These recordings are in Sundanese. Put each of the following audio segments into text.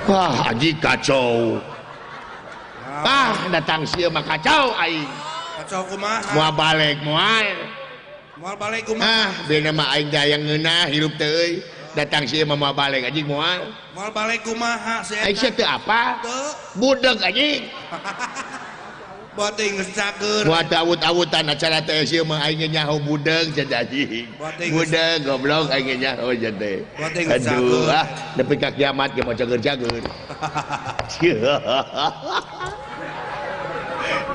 Wah anjing kacau. Ah datang sia mah kacau aing. Kacau kumaha? Moal balik moal. Moal balik kumaha? Ah bena mah aing dayang ngeunah hirup teh euy. Datang sia mah moal balik anjing moal. Moal balik kumaha si eta? Aing sia teu apa? Teu. Budeg anjing. Boting geus cager. Moal teu awut-awutan acara teh sia mah aing nyaho budeg cenah anjing. Budeg goblok aing nyaho cenah teh. Aduh ah nepi ka kiamat ge moal cager-cager.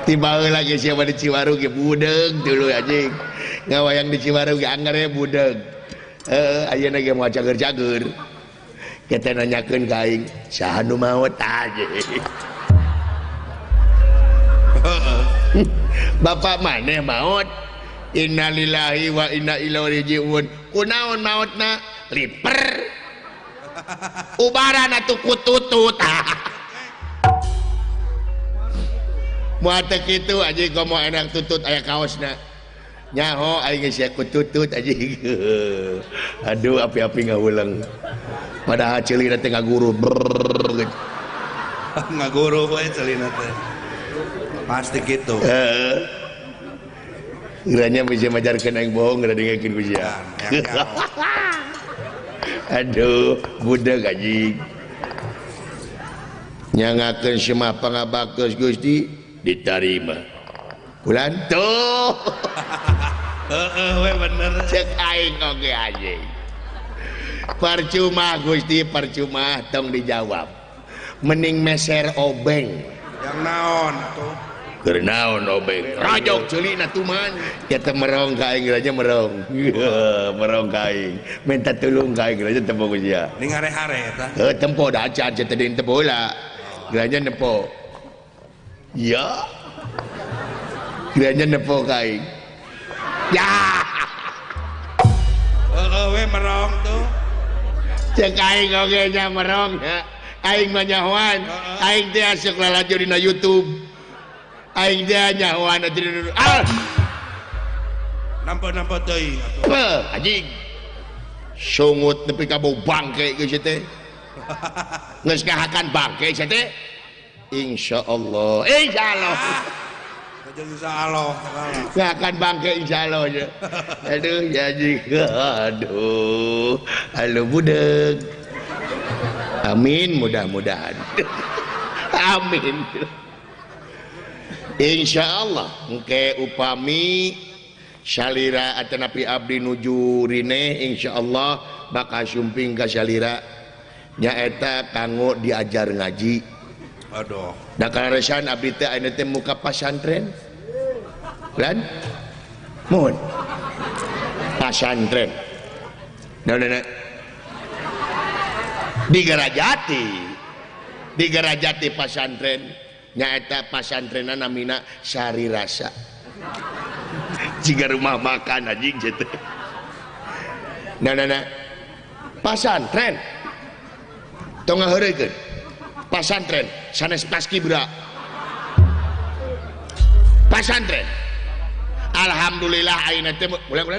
Tiba lagi siapa di Ciwaru ge budeg dulu anjing. Ngawayang di Ciwaru ge anggar budeg. Heeh ayeuna ge moal cager-cager. Kita nanyakeun ka aing, saha nu maot anjing. Bapak maneh maot? Innalillahi wa inna ilaihi rajiun. Kunaon maotna? Liper. Ubaran atuh kututut. Moal teu kitu anjing komo enak tutut aya kaosna. Nyaho aing geus sia kututut anjing. Aduh api-api ngahuleng. Padahal ceulina teh ngaguru. Ngaguru we ceulina teh. Pasti gitu. Heeh. Geranya bisa majarkeun aing bohong geura dengekeun ku sia. Aduh, budeg anjing. Nyangakeun semah pangabaktos Gusti ditarima. Bulan tuh. Heeh we bener. Cek aing oge anjing. Percuma Gusti, percuma tong dijawab. Mending meser obeng. Yang naon tuh? Keur naon obeng? Rajok ceulina tuman. Ya teh merong ka aing raja merong. Merong ka aing. Minta tulung ka aing raja tempo ku sia. Ning hare-hare eta. Heuh tempo da acan teh deui tempo heula. Geranya nempo. Ya. Geranya nempo ka aing. Ya. Heeh we merong tuh. Cek aing oge nya merong. Aing mah nyahoan. Aing teh asup lalajo dina YouTube. Aing teh nyahoan atuh. Ah. Nampa-nampa teuing atuh. Heuh, anjing. Sungut nepi ka bau bangke geus teh. Geus kahakan bangke sia teh. Insyaallah. Insyaallah. Insyaallah. Kahakan bangke insyaallah nya. Aduh ya anjing. Aduh. Halo budeg. Amin mudah-mudahan. Amin. Insyaallah engke upami salira atanapi abdi nuju rine insyaallah bakal sumping ka salira nyaeta kanggo diajar ngaji. Aduh. Da kaleresan abdi teh ayeuna teh muka pasantren. Lan? Mohon. Pasantren. Naon di Gerajati. Di Gerajati pasantren nyaeta pasantrenna namina Sari Rasa. Jiga rumah makan anjing teh. Nah, nah, nah. Pasantren. Tong ngaheureuykeun. Pasantren sanes paskibra. Pasantren. Alhamdulillah ayeuna teh ulang.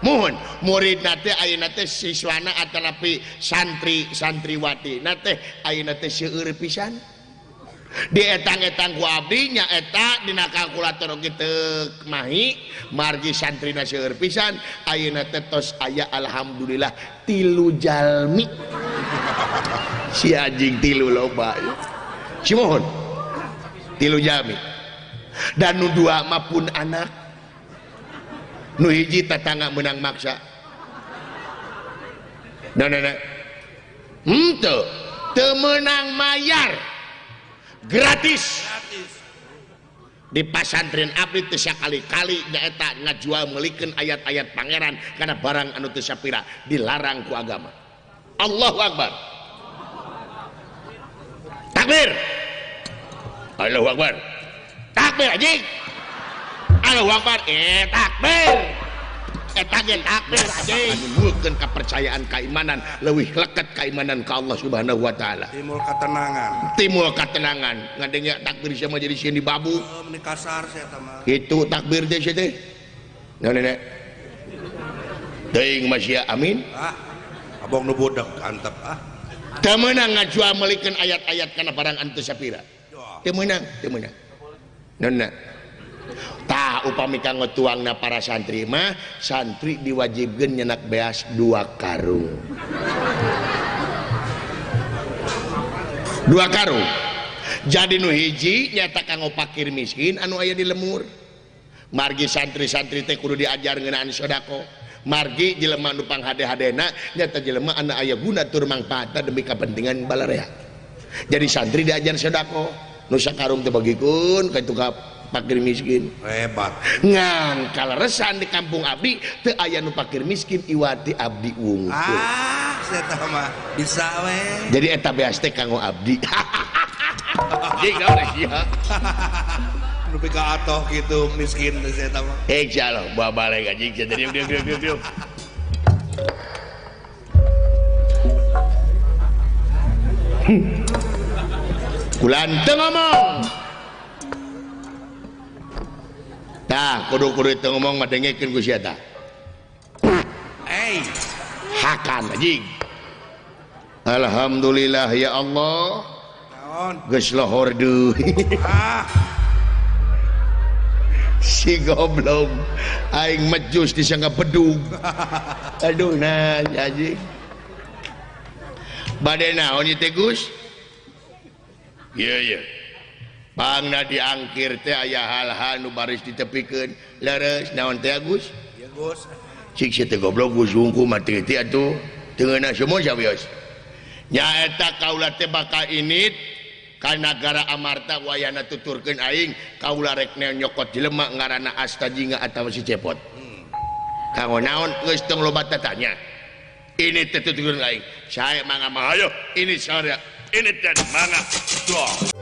Mohon muridna teh ayeuna teh siswana atanapi santri santriwati na teh ayeuna teh seueur pisan. Dietang-etang ku abdi nyaeta dina kalkulator oge teu mahi margi santrina seueur pisan ayeuna teh tos aya alhamdulillah 3 jalmi. Si anjing 3 loba. Si mohon 3 jalmi. Dan nu 2 mah pun anak. Nu hiji tetangga menang maksa. Nah, nah, nah. Henteu, teu meunang mayar. Gratis. Di pasantren abdi teu sakali-kali nyaeta ngajual meulikeun ayat-ayat pangeran kana barang anu teu sapira dilarang ku agama. Allahu Akbar. Takbir. Allahu Akbar. Takbir anjing. Allahu Akbar. Takbir. Eta ge takbir anjing. Nimbulkeun kepercayaan keimanan leuwih leket keimanan ka Allah Subhanahu wa taala. Timbul katenangan. Timbul katenangan. Ngadenge takbir sia mah jadi sieun dibabu. Heeh, meni kasar sia eta mah. Kitu takbir teh sia teh. Nah, nenek. Teuing mah sia amin. Ah. Abong nu budak antep ah. Teu meunang ngajual meulikeun ayat-ayat kana barang anu teu sapira. Teu meunang, teu meunang. Nonna. Tah upami kanggo tuangna para santri mah, santri diwajibkeun nyenak beas 2 karung. 2 karung. Jadi nu hiji nyata kanggo fakir miskin anu aya di lemur. Margi santri-santri teh kudu diajar ngeunaan sedekah. Margi jelema nu panghade-hadena nyata jelema anu aya guna tur mangfaatna demi kepentingan balarea. Jadi santri diajar sedekah. Nu sakarung teh bagikeun ka itu ka fakir miskin. Hebat. Ngan kaleresan di kampung abdi teu aya nu fakir miskin iwati abdi wungkul. Ah, saya mah bisa we. Jadi eta beas teh kanggo abdi. Jeung naon sia. Nu pika atoh gitu miskin teh saya mah. Insyaallah bawa balik anjing sia dieu dieu dieu dieu. Kulan teu ngomong. Tah kudu-kudu teu ngomong mah dengekeun ku sia tah. Hey, hakan anjing. Alhamdulillah ya Allah. Naon? Geus lohor deui. Ah. Si goblok aing mejus disangka bedug. Aduh nah anjing. Bade naon ieu teh Gus? Ieu ieu. Pangna diangkir teh aya hal-hal nu baris ditepikeun. Leres naon teh Gus? Ieu Gus. Cik si teh goblok Gus wungku mah teu teh atuh. Teu ngeunah semua sawios. Nyaeta kaula teh bakal init ka nagara Amarta wayana tuturkeun aing kaula rek nyokot jelema ngaranna Astajinga atawa si Cepot. Kanggo naon geus tong loba tatanya. Ini teh tuturkeun aing. Sae mangga mah ayo ini sore ini teh mangga. Doh.